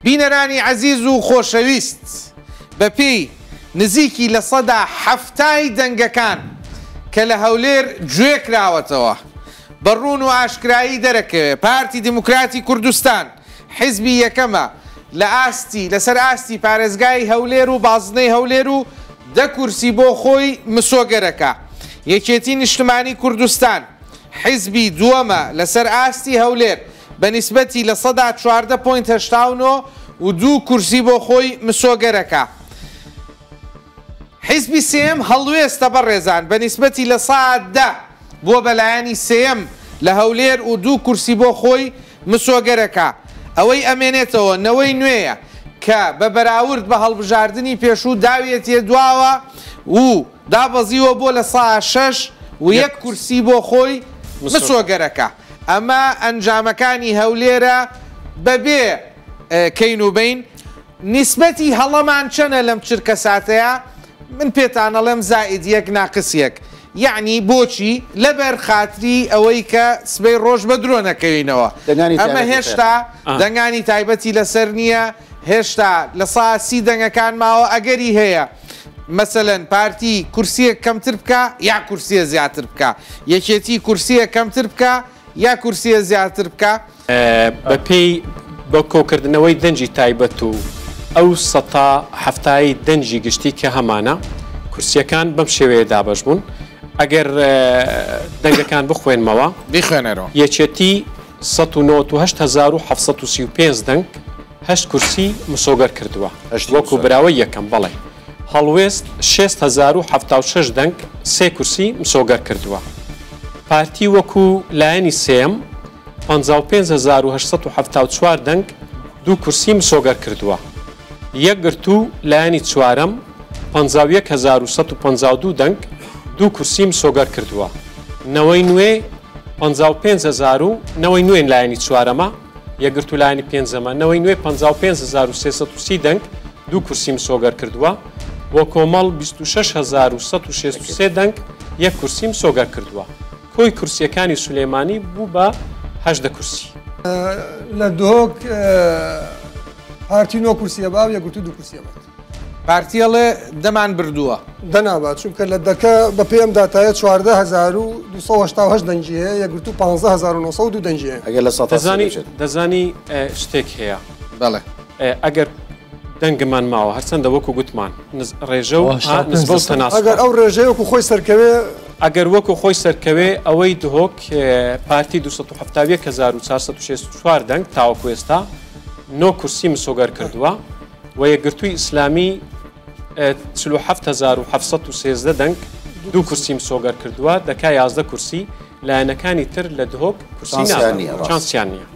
بینەرانی عەزیز و خۆشەویست، بەپێی نزیکی 70% ی دەنگەکان کە لە هەولێر گوێ کراوەتەوە، بە ڕوون و ئاشکرایی دەرەکەوێ پارتی دیموکراتی کوردستان حیزبی یەکەمە لە ئاستی لەسەر ئاستی پارێزگای هەولێر و بازنەی هەولێر و 10 کورسی بۆ خۆی مسۆگەرەکا. یەکێتی نیشتمانی کوردستان حیزبی دووەمە لەسەر ئاستی هەولێر بە نیسبەتی 14 point 89 و 2 کورسی بۆ خۆی مسۆگەرەکا. حیزبی سێیەم هەڵوێستە بەڕێزان بە نیسبەتی 10% بووە بە لایەنی سێیەم لە هەولێر و 2 کورسی بۆ خۆی مسۆگەرەکا. ئەوەی ئەمێنێتەوە نەوەی نوێیە کە بە بەراورد بە هەڵبژاردنی پێشوو داویەتیە دواوە و دابەزیوە بۆ 6% و 1 کورسی بۆ خۆی مسۆگەرەکا. ئەمە ئەنجامەکانی هەولێرە بەبێ کەین و بین. نیسبەتی هەڵەمان چەنە لەم چرکە ساتەیە؟ من پێتان ئەڵێم زائید یەک ناقس یەک. یەعنی بۆچی؟ لەبەر خاتری ئەوەی کە سبەی ڕۆژ بە درۆ نەکەوینەوە. ئەمە هێشتا دەنگانی تایبەتی لەسەر نییە، هێشتا 30% دەنگەکان ماوە، ئەگەری هەیە مەسەلەن پارتی کورسیەک کەمتر بکە یا کورسیە زیاتر بکە، یەکێتی کورسیە کەمتر بکە یا کورسیە زیاتر بکە. بەپێی بە کۆکردنەوەی دەنگی تایبەت و ئەو 70% دەنگی گشتی کە هەمانە، کورسیەکان بەم شێوەیە دابەش بوون. ئەگەر دەنگەکان بخوێنمەوە، بیخوێنەرەوە. یەکێتی 198735 دەنگ 8 کورسی مسۆگەر کردووە وەکو براوەی یەکەم. بەڵێ. هەڵوێست 6076 دەنگ 3 کورسی مسۆگەر کردووە. پارتی وەکو لایەنی سێم 55874 دەنگ 2 کورسی مسۆگەر کردووە. یەکگرتوو لایەنی چوارەم 51152 دەنگ 2 کورسی مسۆگەر کردووە. نەوەی نوێ 55000 نەوەی نوێ لایەنی چوارەمە، یەکگرتوو لایەنی پێنجەمە، نەوەی نوێ 55330 دەنگ 2 کورسی مسۆگەر کردووە و کۆمەڵ 26163 دەنگ 1 کورسی مسۆگەر کردووە. کۆی کورسیەکانی سولەیمانی بوو بە 18 کورسی. لە دهۆک پارتی 9 کورسیە با و یەکگرتوو 2 کورسیە بات. پارتی ئەڵێ دەمان بردووە. دەنابات، چونکە لە دەکە بە پێم داتایە 14288 دەنگی هەیە، یەکگرتوو 15902 دەنگی هەیە. ئەگەر لە سەتا دەزانی شتێک هەیە. بەڵێ. ئەگەر دەنگمان ماوە، هەرچەندە وەکو گوتمان ڕێژە و نسبە و تەناسب. ئەگەر ئەو ڕێژەیە وەکو خۆی سەرکەوێ، ئەگەر وەکو خۆی سەرکەوێ، ئەوەی دهۆک پارتی 271464 دەنگ تاوەکو ئێستا 9 کورسی مسۆگەر کردووە و یەکگرتووی ئیسلامی 47713 دەنگ 2 کورسی مسۆگەر کردووە، دەکا 11 کورسی. لایەنەکانی تر لە دهۆک کورسی نابن، چانسیان نییە.